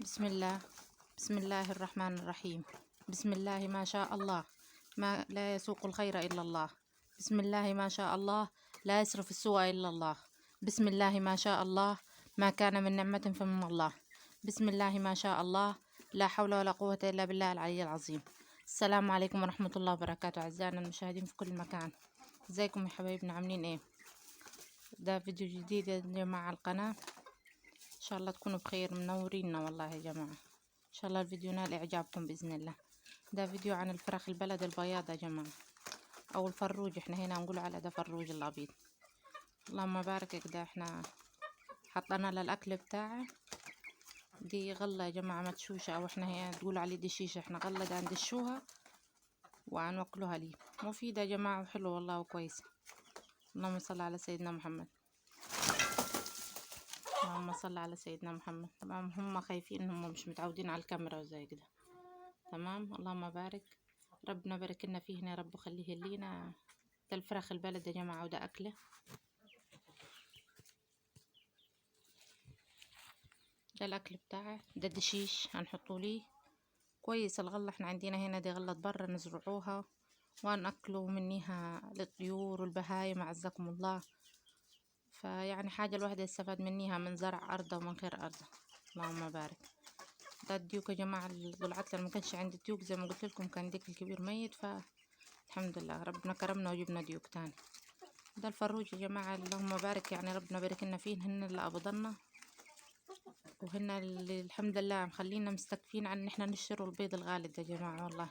بسم الله، بسم الله الرحمن الرحيم. بسم الله ما شاء الله، ما لا يسوق الخير إلا الله. بسم الله ما شاء الله، لا يصرف السوء إلا الله. بسم الله ما شاء الله، ما كان من نعمة فمن الله. بسم الله ما شاء الله، لا حول ولا قوة إلا بالله العلي العظيم. السلام عليكم ورحمة الله وبركاته أعزائنا المشاهدين في كل مكان، ازيكم يا حبايبنا؟ عاملين ايه؟ ده فيديو جديد يا جماعة على القناة، ان شاء الله تكونوا بخير، منورينا والله يا جماعة. ان شاء الله الفيديو نال اعجابكم باذن الله. ده فيديو عن الفراخ البلد البياض يا جماعة، او الفروج، احنا هنا نقول على ده فروج الابيض. اللهم بارك. كده احنا حطينا له الاكل بتاعه. دي غلة يا جماعة مدشوشة، او احنا هي تقول عليه دشيشة، احنا غلة ده ندشوها وهنوكلوها ليه. مفيدة يا جماعة وحلوة والله وكويسة. اللهم صل على سيدنا محمد، اللهم صل على سيدنا محمد. تمام، هم خايفين، هم مش متعودين على الكاميرا وزي كده. تمام، اللهم بارك، ربنا بارك لنا فيه يا رب وخليه لينا. ده الفراخ البلد يا جماعة، وده أكله. ده الأكل بتاعه، ده الدشيش هنحطه ليه كويس. الغلة احنا عندنا هنا دي غلة برا نزرعوها ونأكله منيها للطيور والبهايم أعزكم الله. فيعني حاجة الواحد يستفاد منيها، من زرع أرضه ومن خير أرضه. اللهم بارك. ده الديوك يا جماعة، الضلعات لما كانش عندي ديوك زي ما قلت لكم، كان ديك الكبير ميت، فالحمد لله ربنا كرمنا وجبنا ديوك تاني. ده الفروج يا جماعة، اللهم بارك، يعني ربنا بارك لنا فيه، هن اللي أبضلنا وهن اللي الحمد لله مخلينا مستكفين عن ان احنا نشتروا البيض الغالي ده يا جماعة والله.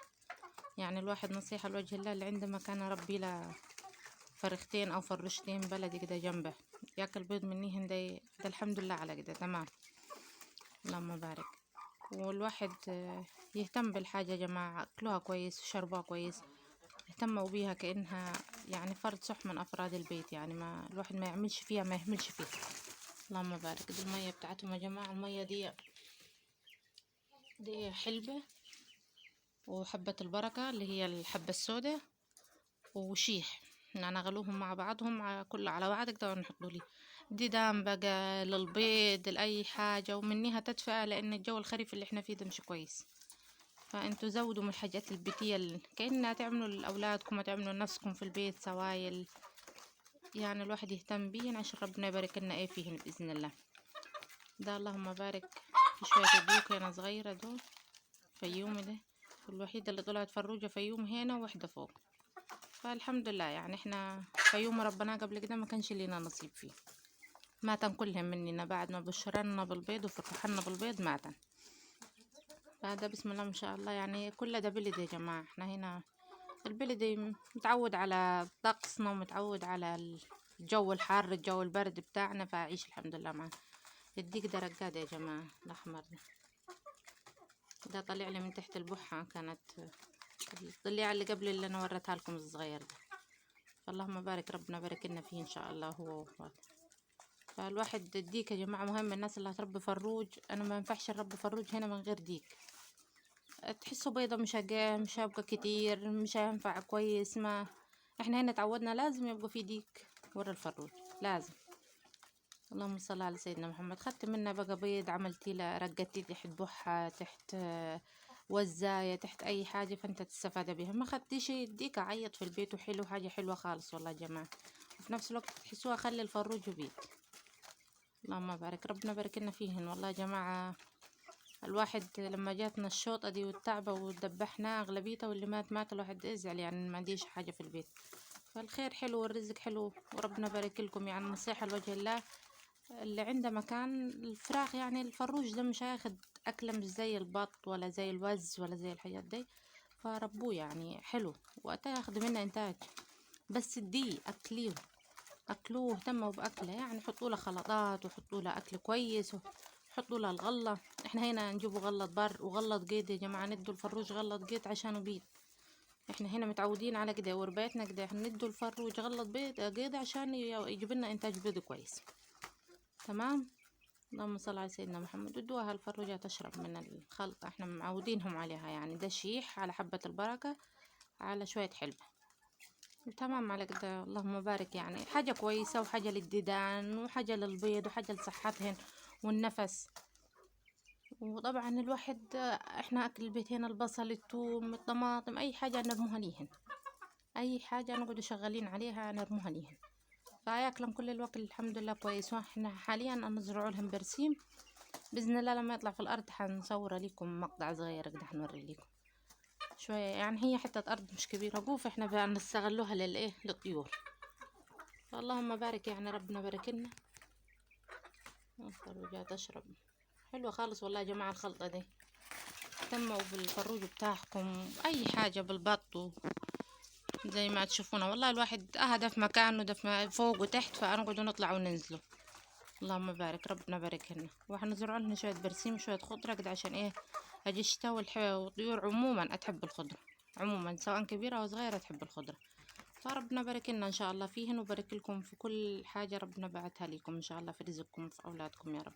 يعني الواحد نصيحة لوجه الله، اللي عندما كان ربي له فرختين او فرشتين بلدي كده جنبه ياكل بيض منيهن، ده الحمد لله على كده. تمام، اللهم بارك. والواحد يهتم بالحاجة يا جماعة، اكلوها كويس وشربوها كويس، اهتموا بيها كأنها يعني فرد صح من افراد البيت، يعني ما الواحد ما يعملش فيها، ما يهملش فيها. اللهم بارك. دي المية بتاعتهم يا جماعة، المية دي حلبة وحبة البركة اللي هي الحبة السوداء وشيح، يعني نغلوهم مع بعضهم على كل على بعض كده ونحطوا لي دي دام بقى للبيض لأي حاجة، ومنيها تدفئة لأن الجو الخريف اللي احنا فيه ده مش كويس. فانتوا زودوا من الحاجات البيتية اللي كأنها تعملوا لأولادكم وتعملوا لنفسكم في البيت سوايل، يعني الواحد يهتم بيهن عشان ربنا يبارك لنا ايه فيهن بإذن الله. ده اللهم بارك. في شوية ديوك هنا صغيرة، دول فيومي، ده الوحيدة اللي طلعت فروجة فيوم هنا وواحدة فوق. فالحمد لله يعني احنا فيوم ربنا قبل كده ما كانش لينا نصيب فيه، ماتن كلهم مننا بعد ما بشرنا بالبيض وفرحنا بالبيض ماتن. فهذا بسم الله ما شاء الله، يعني كل ده بلد يا جماعة. احنا هنا البلد متعود على طقسنا ومتعود على الجو الحار الجو البرد بتاعنا، فعيش الحمد لله معاه. الديك ده رقاد يا جماعة، الأحمر ده طلع لي من تحت البحة، كانت الطليعة اللي قبل اللي أنا وريتها لكم الصغير ده. فاللهم بارك، ربنا بارك لنا فيه إن شاء الله هو وأخواته. فالواحد الديك يا جماعة مهم، الناس اللي هتربي فروج، أنا ما ينفعش نربي فروج هنا من غير ديك، تحسوا بيضة مش هيبقى كتير، مش هينفع كويس. ما احنا هنا تعودنا لازم يبقى في ديك ورا الفروج لازم. اللهم صل على سيدنا محمد. خدت منها بقى بيض، عملتي لها رقدتي تحت بحة، تحت وزاية، تحت اي حاجة، فانت تستفاد بيها. ما خدتيش الديك عيط في البيت وحلو، حاجة حلوة خالص والله يا جماعة. وفي نفس الوقت تحسوها خلي الفروج بيض. اللهم بارك، ربنا بارك لنا فيهن والله يا جماعة. الواحد لما جاتنا الشوطة دي والتعبة ودبحنا أغلبيته، واللي مات مات، الواحد ازعل يعني ما عنديش حاجة في البيت. فالخير حلو والرزق حلو، وربنا بارك لكم. يعني نصيحة لوجه الله، اللي عنده مكان الفراخ، يعني الفروج ده مش هياخد أكلة مش زي البط ولا زي الوز ولا زي الحاجات دي، فربوه يعني حلو وقتها ياخد منه إنتاج. بس دي أكليه، أكلوه، اهتموا بأكله، يعني حطوا له خلطات وحطوا له أكل كويس، حطوا له الغلة. احنا هنا نجيبوا غلة بر وغلة قيد يا جماعة، ندوا الفروج غلة قيد عشان بيض. احنا هنا متعودين على كده وربيتنا كده، احنا ندوا الفروج غلة بيض قيد عشان يجيب لنا انتاج بيض كويس. تمام، اللهم صل على سيدنا محمد. ادوها الفروجة تشرب من الخلطة، احنا معودينهم عليها، يعني ده شيح على حبة البركة على شوية حلبة. تمام على كده، اللهم بارك. يعني حاجة كويسة وحاجة للديدان وحاجة للبيض وحاجة لصحتهن والنفس. وطبعا الواحد احنا اكل البيت هنا البصل الثوم الطماطم اي حاجة نرموها ليهن، اي حاجة نقعد شغالين عليها نرموها ليهن، فياكلن كل الوقت الحمد لله كويس. واحنا حاليا نزرع لهم برسيم باذن الله، لما يطلع في الارض حنصور لكم مقطع صغير كده، حنوري لكم شوية. يعني هي حتة ارض مش كبيرة جوف، احنا بقى نستغلوها للايه، للطيور. اللهم بارك، يعني ربنا بارك لنا. الفروجات تشرب حلوة خالص والله يا جماعة الخلطة دي. اهتموا بالفروج بتاعكم، اي حاجة بالبط زي ما تشوفونا. والله الواحد ده في مكانه، ده في فوق وتحت، فنقعد نطلع وننزله. اللهم بارك، ربنا بارك لنا. وحنزرع لنا شوية برسيم وشوية خضرة كده، عشان ايه، اجي الشتاء والطيور عموما اتحب الخضرة عموما، سواء كبيرة او صغيرة تحب الخضرة. فربنا بارك لنا ان شاء الله فيهن، وبارك لكم في كل حاجة ربنا بعتها لكم ان شاء الله، في رزقكم وفي اولادكم يا رب.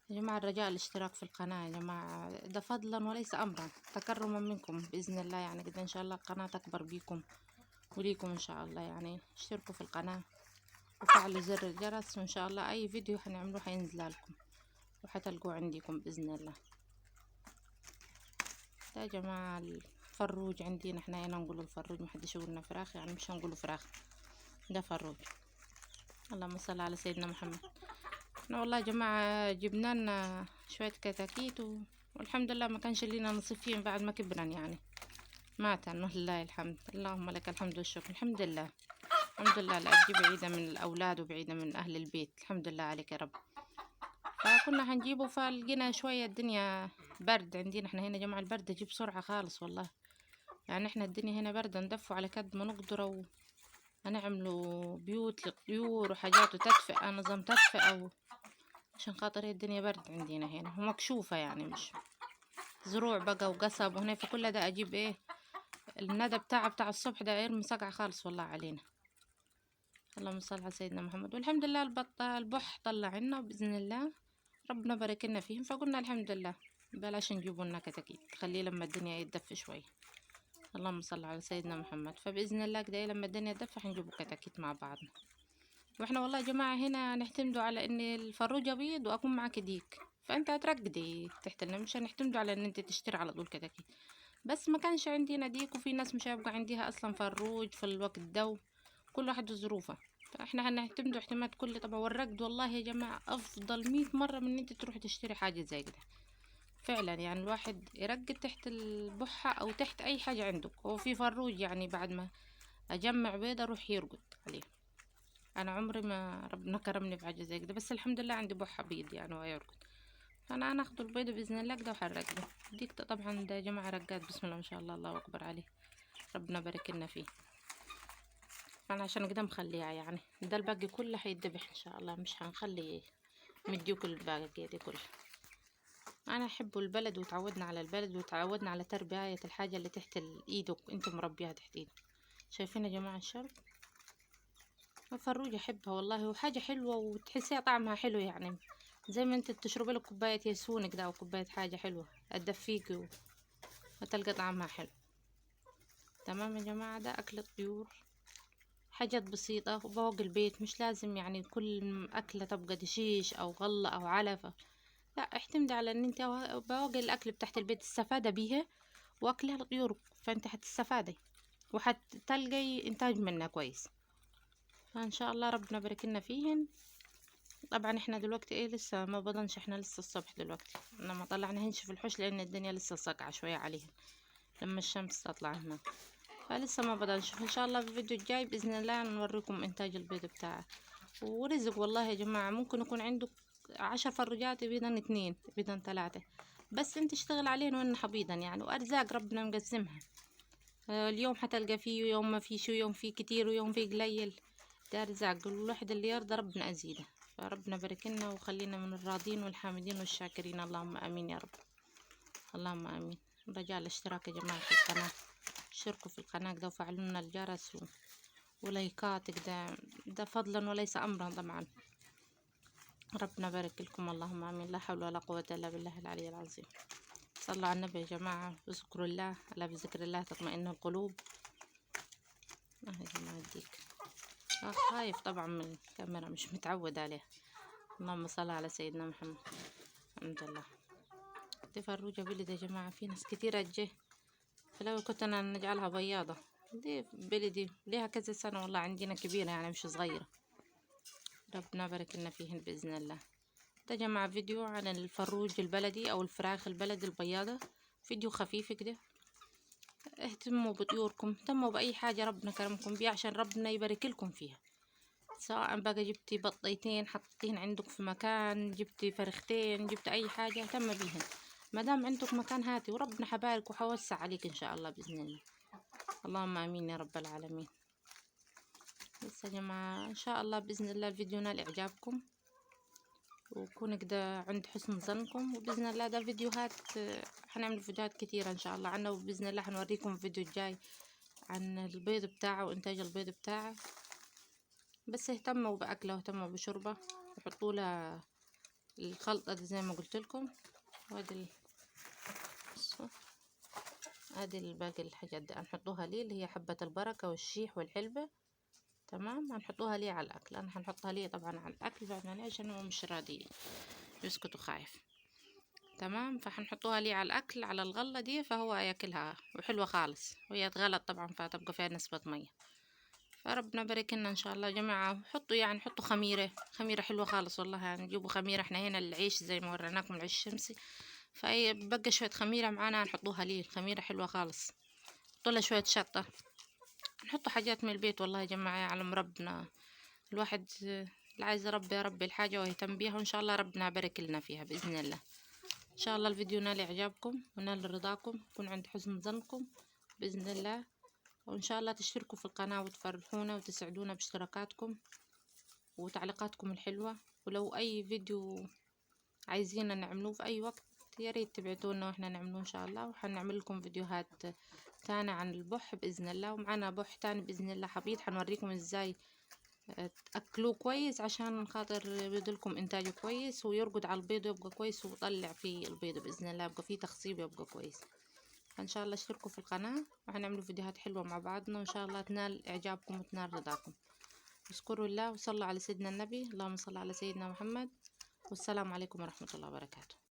يا جماعة الرجاء الاشتراك في القناة يا جماعة، ده فضلا وليس امرا، تكرما منكم باذن الله. يعني كده ان شاء الله القناة تكبر بيكم وليكم ان شاء الله. يعني اشتركوا في القناة وفعلوا زر الجرس، وان شاء الله اي فيديو حنعمله حينزل لكم وحتلقوه عندكم باذن الله. ده يا جماعة الفروج عندنا احنا هنا نقولوا الفروج، محدش يقولنا فراخ، يعني مش هنقولوا فراخ، ده فروج. اللهم صل على سيدنا محمد. احنا والله يا جماعة جبنا لنا شوية كتاكيت والحمد لله ما كانش لينا نصيب فيهم بعد ما كبرن، يعني ماتن ولله الحمد. اللهم لك الحمد والشكر، الحمد لله الحمد لله. الأرض بعيدة من الأولاد وبعيدة من أهل البيت، الحمد لله عليك يا رب. فكنا هنجيبه، فلقينا شوية الدنيا برد عندنا احنا هنا يا جماعة، البرد يجي بسرعة خالص والله. يعني احنا الدنيا هنا باردة، ندفوا على قد ما نقدر، وهنعملوا بيوت للطيور وحاجات وتدفئة، نظام تدفئة، عشان خاطر الدنيا برد عندنا هنا ومكشوفة، يعني مش زروع بقى وقصب وهنا، فكل ده اجيب ايه الندى بتاع الصبح ده يرمي صقعة خالص والله علينا. اللهم صل على سيدنا محمد. والحمد لله البح طلع لنا باذن الله، ربنا بارك لنا فيهم، فقلنا الحمد لله بلاش نجيبوا لنا كتاكيت، خليه لما الدنيا يتدفى شوية. اللهم صل على سيدنا محمد. فباذن الله كده لما الدنيا تدفى حنجيبوا كتاكيت مع بعضنا. واحنا والله يا جماعة هنا نعتمدوا على ان الفروج ابيض واكون معاك ديك، فانت هترقدي تحت لنا، مش هنعتمدوا على ان انت تشتري على طول كتاكيت. بس ما كانش عندنا ديك، وفي ناس مش هيبقى عندها اصلا فروج في الوقت ده، كل واحد وظروفه، فاحنا هنعتمدوا اعتماد كلي طبعا. والرقد والله يا جماعة افضل 100 مرة من ان انت تروحي تشتري حاجة زي كده فعلا. يعني الواحد يرقد تحت البحه او تحت اي حاجة عندك. هو في فروج يعني بعد ما اجمع بيضة اروح يرقد عليه. انا عمري ما ربنا كرمني بحاجة زي كده، بس الحمد لله عندي بحه بيض يعني ويرقد، فانا هناخد البيضة باذن الله كده وحرقده. ديك طبعا ده يا جماعة رقاد بسم الله ما شاء الله، الله اكبر عليه، ربنا بارك لنا فيه. فانا عشان كده مخليها، يعني ده الباقي كله هيتذبح ان شاء الله، مش هنخلي مديوك الباقي دي كله. انا احب البلد، وتعودنا على البلد، وتعودنا على تربيه الحاجة اللي تحت الايد انت مربيها تحت ايدك. شايفين يا جماعة الشرب الفروج احبها والله، وحاجه حلوة وتحسيها طعمها حلو، يعني زي ما انت تشربي لك كوباية ياسون كده او كوباية حاجة حلوة تدفيكي وتلقى طعمها حلو. تمام يا جماعة، ده اكل الطيور، حاجات بسيطة وبواقي البيت، مش لازم يعني كل اكله تبقى دشيش او غله او علفه، لا اعتمدي على ان انت بواقي الاكل بتاعت البيت استفاده بيها واكلها لطيورك، فانت هتستفادي وحتلقي انتاج منها كويس. فان شاء الله ربنا بارك لنا فيهن. طبعا احنا دلوقتي ايه لسه ما بضنش، احنا لسه الصبح دلوقتي، انا ما طلعناهنش في الحوش لان الدنيا لسه صاقعه شوية عليهن لما الشمس تطلع هنا، فلسه ما بضنش. ان شاء الله في الفيديو الجاي باذن الله نوريكم انتاج البيض بتاعه ورزق. والله يا جماعة ممكن يكون عندك 10 فروجات بيضا 2 بيضا 3، بس انت اشتغل عليهن وان حبيضا يعني، وارزاق ربنا مقسمها. اليوم حتلقى فيه ويوم ما فيش، ويوم فيه كتير ويوم فيه قليل، ده ارزاق الواحد اللي يرضى ربنا ازيده. فربنا بارك لنا وخلينا من الراضين والحامدين والشاكرين، اللهم امين يا رب، اللهم امين. رجاء الاشتراك يا جماعة في القناة، اشتركوا في القناة كده وفعلوا لنا الجرس ولايكات كده، ده فضلا وليس امرا طبعا. ربنا بارك لكم، اللهم امين. لا حول ولا قوة الا بالله العلي العظيم. صلوا على النبي يا جماعة واذكروا الله، الا بذكر الله تطمئن القلوب. يا جماعة اديك خايف طبعا من الكاميرا، مش متعود عليها. اللهم صل على سيدنا محمد. الحمد لله. دي فروجة بلد يا جماعة، في ناس كتيرة جه، فلو كنت انا نجعلها بياضة. دي بلدي ليها كذا سنة والله عندنا، كبيرة يعني مش صغيرة، ربنا بارك لنا فيهن بإذن الله. ده جماعة فيديو عن الفروج البلدي او الفراخ البلدي البياضة، فيديو خفيف كده. اهتموا بطيوركم، اهتموا بأي حاجة ربنا كرمكم بيها عشان ربنا يبارك لكم فيها. سواء بقى جبتي بطيتين حطيتين عندك في مكان، جبتي فرختين، جبت اي حاجة، اهتم بيهن ما دام عندك مكان هاتي، وربنا حبارك وحوسع عليك ان شاء الله بإذن الله. اللهم امين يا رب العالمين. بس يا جماعة ان شاء الله بإذن الله الفيديو نال اعجابكم وكون كده عند حسن ظنكم، وبإذن الله ده فيديوهات حنعمل فيديوهات كتيرة ان شاء الله عنه، وبإذن الله حنوريكم الفيديو الجاي عن البيض بتاعه وانتاج البيض بتاعه. بس اهتموا باكله واهتموا بشربه، وحطوا له الخلطة دي زي ما قلت لكم. وادي ادي الباقي الحاجات دي هنحطوها ليه، اللي هي حبة البركة والشيح والحلبة. تمام، هنحطوها ليه على الاكل. انا هنحطها ليه طبعا على الاكل بعد ما عشان هو مش راضي يسكت وخايف. تمام، فحنحطوها ليه على الاكل على الغلة دي، فهو ياكلها وحلوة خالص، وهي اتغلت طبعا فتبقى فيها نسبة مية. فربنا بارك لنا ان شاء الله يا جماعة. حطوا يعني حطوا خميرة، خميرة حلوة خالص والله، يعني جيبوا خميرة. احنا هنا العيش زي ما وريناكم العيش الشمسي، فاي بقى شوية خميرة معانا نحطوها ليه، الخميرة حلوة خالص. حطوا لها شوية شطة، نحطوا حاجات من البيت والله يا جماعة، يعلم ربنا الواحد اللي عايز ربي يا ربي الحاجة ويهتم بيها، وإن شاء الله ربنا يبارك لنا فيها بإذن الله. إن شاء الله الفيديو نال إعجابكم ونال رضاكم، يكون عند حسن ظنكم بإذن الله، وإن شاء الله تشتركوا في القناة وتفرحونا وتسعدونا باشتراكاتكم وتعليقاتكم الحلوة. ولو أي فيديو عايزين نعملوه في أي وقت يا ريت تبعتونا واحنا نعملوه ان شاء الله. وحنعمل لكم فيديوهات تاني عن البح باذن الله، ومعانا بح تاني باذن الله حبيض، حنوريكم ازاي تاكلوه كويس عشان خاطر يدلكم انتاجه كويس، ويرقد على البيض ويبقى كويس، ويطلع فيه البيض باذن الله، يبقى فيه تخصيب يبقى كويس. فان شاء الله اشتركوا في القناة وحنعملوا فيديوهات حلوة مع بعضنا، وان شاء الله تنال اعجابكم وتنال رضاكم. اذكروا الله وصلوا على سيدنا النبي، اللهم صل على سيدنا محمد، والسلام عليكم ورحمة الله وبركاته.